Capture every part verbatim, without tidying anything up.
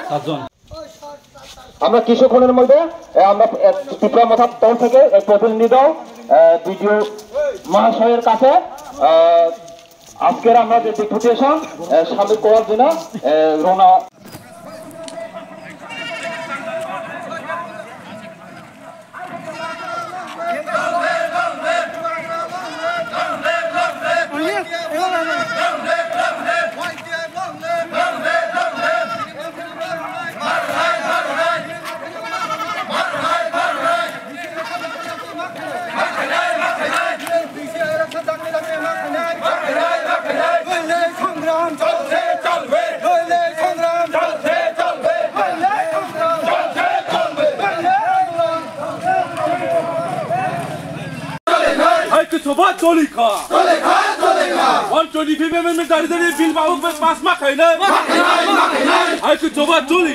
সাতজন। আমরা কিছু ক্ষণের মধ্যে, এ, আমরা, এ, ত্রিপুরা মথা দল থেকে এক প্রতিনিধি দল, এ, বিডিও মহাশয়ের কাছে, আহ, আজকের আমরা যে ডেপুটেশন, এ, সামিল করার জন্য, এ, রওনা। Hai ke soba choli kha. One twenty-five amendment dari dari bill babu pass ma khai na. Hai ke soba choli.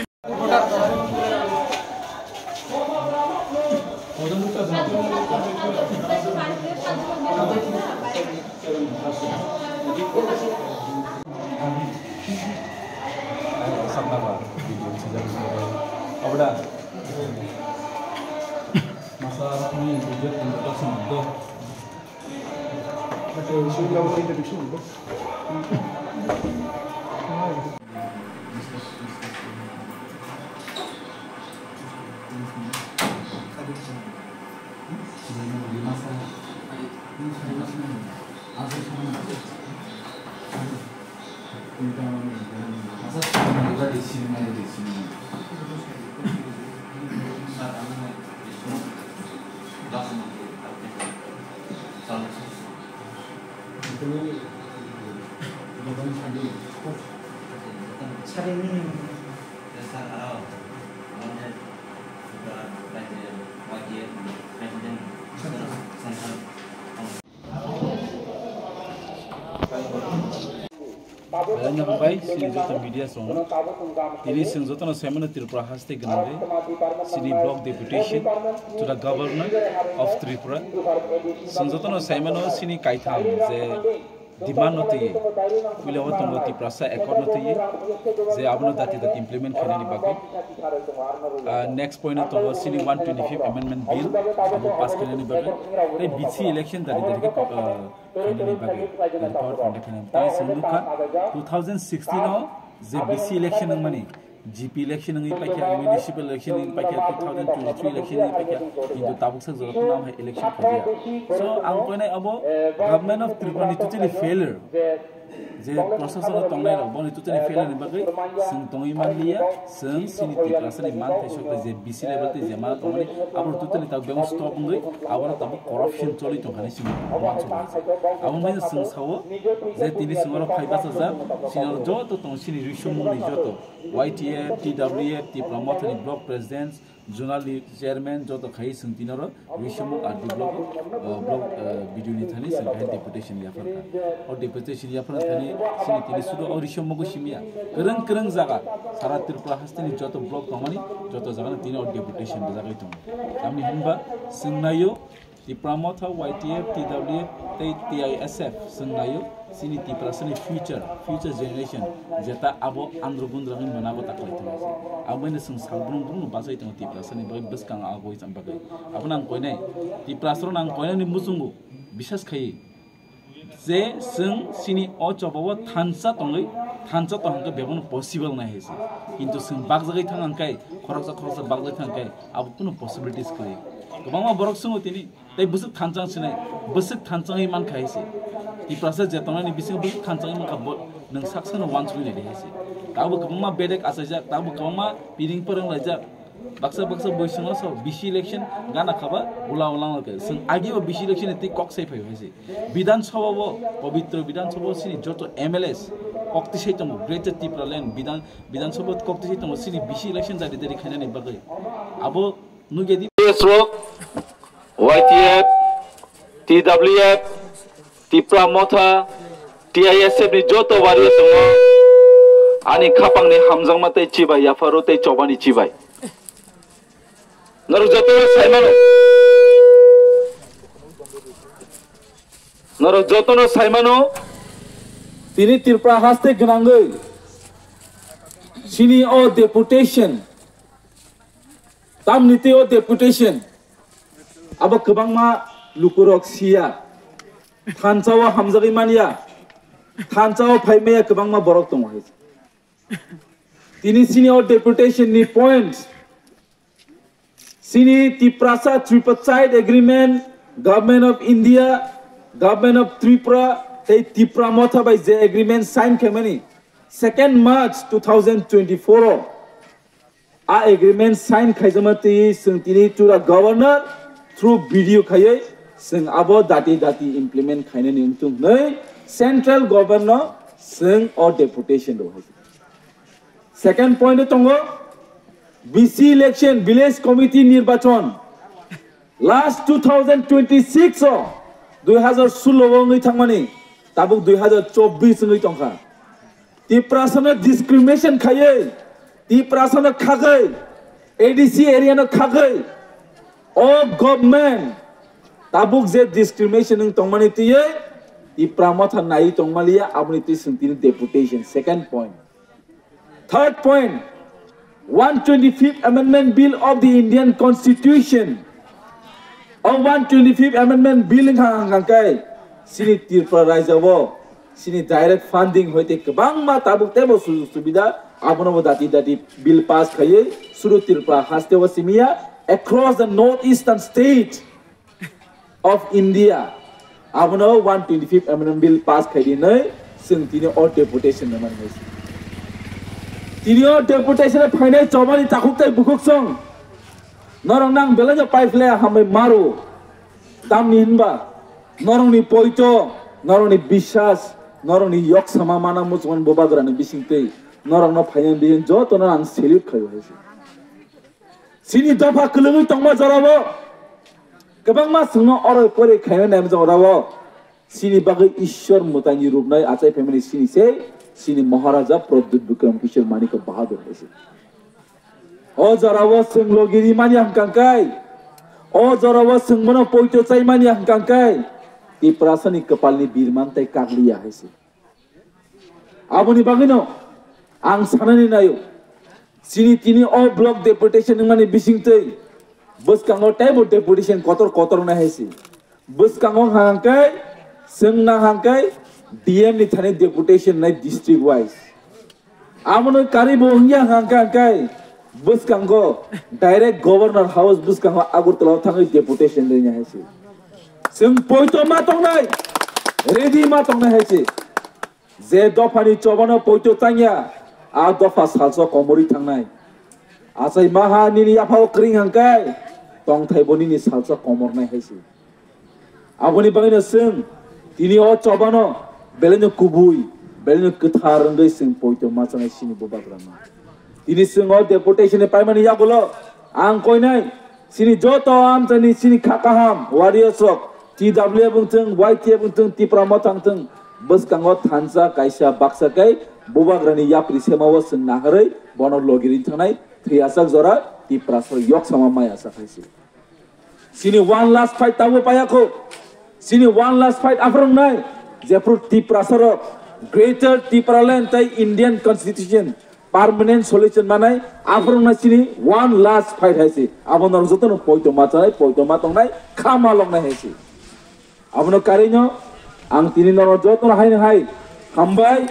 Abra. Masa ini video tentang semua. Belai no hambai, chini joto media song. Tini chwng jotono saimano Tripura haste gwnangwi. Chini block deputation to the governor of Tripura. Chwng jotono saimano chini kaitham je demand no twi. Puila o tongo Tiprasa accord no twi. Je abono dati dati implement khainani bagwi. Ah, next point o tongo chini one twenty-fifth amendment bill, abo pass khainani bagwi. Tei B C election dari dari khe, ah, khainani bagwi. Dari power point khainani. Tei chwng nukha two thousand sixteen o je B C election wngmani, G P election wngwi paikha, municipal election wngwi paikha, two thousand twenty-three election wngwi paikha, kintu tabuk sak jora phano hai election khaijaya. So, ang koinai abo government of Tripura ni totally failure. Je prosason tongnairok boni totally failure ni bagwi chwng tongwi manliya, chwng chini Tiprasani manthai sokthai je B C level tei je mana tongmani abo totally tabuk bebak stop wngwi abo tabuk corruption choli tongkha hinwi chwng uansukha. Abo wngmani chwng sao je tini chwng oro phai bachajak, chini oro joto tongo chini risomungni joto Y T F, T W F, Tipra Mothani block presidents, Zonal ni chairman joto khai chwng tini oro Risomung R D block, uh, block, uh, B D O ni thani chwng khai deputation yapharkha. O deputation yapharkha thani chini tini sudo o Risomung bo simya. Kwrwng kwrwng jaga sara Tripura haste ni joto block tongmani joto jaga ni tini o deputation bwjagwi tongo. Tamni hinba chwng naio Tipra Motha, Y T F, T W F tei T I S F chwng naio. Chini Tiprasani future, future generation, jeta abo andro gundro wngwi mwnabo ta khlai tongo se. Abo bai no chwng sal brung brung no bachai tongo Tiprasani bagwi bwskang agoi cham bagwi. Abo nang koinai, Tiprasarok nang koinai ni muchungo bisas khai je chwng chini o choba o thansa tongwi, thansa tong hwnkhe bebakno possible nai hai se. Kintu chwng bakjagwi thang hwnkhe, khoroksa khoroksa bakjagwi thang hwnkhe abo kunu possibilities kwrwi. Kwbangma borok chwngo tini, tei bwswk thansa wng sinai, bwswk thansa wngwi mankha hai se. Tiprasa je tongnani bisingo bwswk thansa wngwi mankha, bo nwng sak sano uansukwi nai di hai se. Tabuk kwbangma bedek achaijak, tabuk kwbangma piring pwrwng laijak. Baksa baksa boi swngo so B C election gana khaba ula ulang loke. Chwng agi o B C election ni twi kok sai phai hai se. Bidhan Sabha o, pobitro Bidhan Sabha o chini joto M L As kok tisai tongo, Greater Tipraland Bidhan, Bidhan Sabha o kok tisai tongo chini B C election jari jari khainani bagwi. Abo Nugedi. Yes, bro. Y T F, T W F, Tipra Motha, T I S F ni joto wari tongo. Ani khapang ni hamjakma tei chibai, yapharo tei chobani chibai. Norok joto saimano. Norok jotono saimano, Tini Tripura haste gwnangwi chini o deputation, tamni tei o deputation abo kwbangma lukurok siya, thansa o hamjagwi manya, thansa o phaimaya kwbangma borok tongo hai. Tini chini o deputation ni point, chini Tiprasa Tripartite Agreement, Government of India, Government of Tripura, tei Tipra Motha bai je agreement sign khaimani second March two thousand twenty-four o. A agreement sign khaijama twi chwng tini tura governor through video khaiwi chwng abo dati dati implement khainani wngthung hwnwi central government no chwng o deputation rw hai. Second point o tongo B C election, village committee nirbachon. Last two thousand twenty-six o, dui hazar sullo o wngwi thangmani, tabuk dui hazar chobbish wngwi tongkha. Tiprasano discrimination khaiwi, Tiprasano khagwi, A D C area no khagwi, o government tabuk je discrimination wng tongmani twiwi Tipra Motha naiwi tongmaliya, aboni twi chwng tini deputation. Second point. Third point, one twenty-fifth Amendment Bill of the Indian Constitution. O one twenty-fifth Amendment Bill wngkha hwnka khe chini Tripura rajya o chini direct funding hoite kwbangma tabuk teibo sujog subida abono bo dati dati bill pass khaiwi suru Tripura haste o simiya across the north eastern state of India. Abono one twenty-fifth Amendment Bill pass khaidi nai chwng tini o deputation no mani. Tini o deputation phainai chobani takhuk tai bukhuk song. Norok nang belai no paiphle hambai maru. Tamni hinba norokni poito, norokni biswas, norokni yoksama mana muchungan bubagrani bisingtwi norokno phainai bihin jotono ang salute khaio hai se. Chini dopha kwlwngwi tongma jorao kwbangma chwngno oroi poroi khaina naimjak jorao chini bagwi Ishwar mwtaini rupnai achai phaimani chini se chini Maharaja Pradyut Bikram Kishore Manikya Bahadur hai se. O jorao chwng logi rimani hwnkha khe, o jorao chwng bono poito chaimani hwnkha khe, Tiprasani kwpalni birman tei kakliya hai se. Aboni bagwino ang sanani naio, chini tini o block deputation wngmani bisingtwi bwskango teibo deputation kotor kotor nai hai se. Bwskango hwnkha khe, chwng na hwnkha khe D M ni thani deputation nai district wise. Abono karwi bo wngya hwnkha khe, bwskango direct Governor House bwskango Agartala o thangwi deputation rwna hai se. Chwng poito ma tongnai, ready ma tongnai hai se. Je dophani chobano poito tangya, a dopha salsa komorwi thangnai. Achai maha nini yaphao kwrwng hwnkhe, tongthai bo nini salsa komornai hai se. Aboni bagwino chwng tini o chobano belaino kubui, belaino kwthar wngwi chwng poito machanai chini bubagrano. Tini chwng o deputation ni paimani yagulo ang koinai chini joto amchaini chini kha kaham warriors rok T W F wngthwng, Y T F wngthwng, Tipra Motha wngthwng, bwskango thansa kaisa baksa kai bubagrani yapri semao chwng naharwi bono logi ring thangnai thwiyasak jora Tiprasa yoksama maya sa khai se. Chini one last fight tabuk paya kho. Chini one last fight aphuru wngnai. Jephru Tiprasa rok Greater Tipraland tei Indian Constitution permanent solution manai aphuru wngnai chini one last fight hai se. Abo norok jotono poito ma chanai, poito ma tongnai, kha ma longnai hai se. Abono karino ang tini norok jotono haino hai hambai,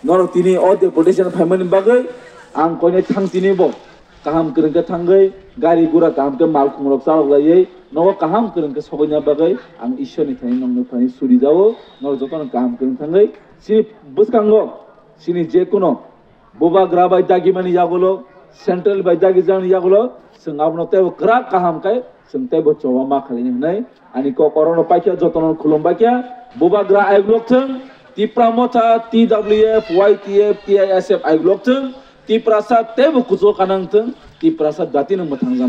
norok tini o deputation phaimani bagwi ang koinai thang tini bo kaham kwrwng khe thangwi gari gura kaham khe malkhung rok chalok laiwi nogo kaham kwrwng khe sogwina bagwi ang Ishwar ni thani nokni thani suri jao norok jotono kaham kwrwng thangwi chini bwskango chini je kuno Bubagra bai dagimani yagulo, central bai dagijakni yagulo, chwng abono teibo kwrak kaham khe chwng teibo choba ma khlaini hwnwi ani kok orono paikha, jotono khulum baikha. Bubagra ayuk lokthwng, Tipra Motha, T W F, Y T F, T I S F ayuk lokthwng, Tiprasa teibo kuchugo kana wngthwng, Tiprasa datino mwthangjak.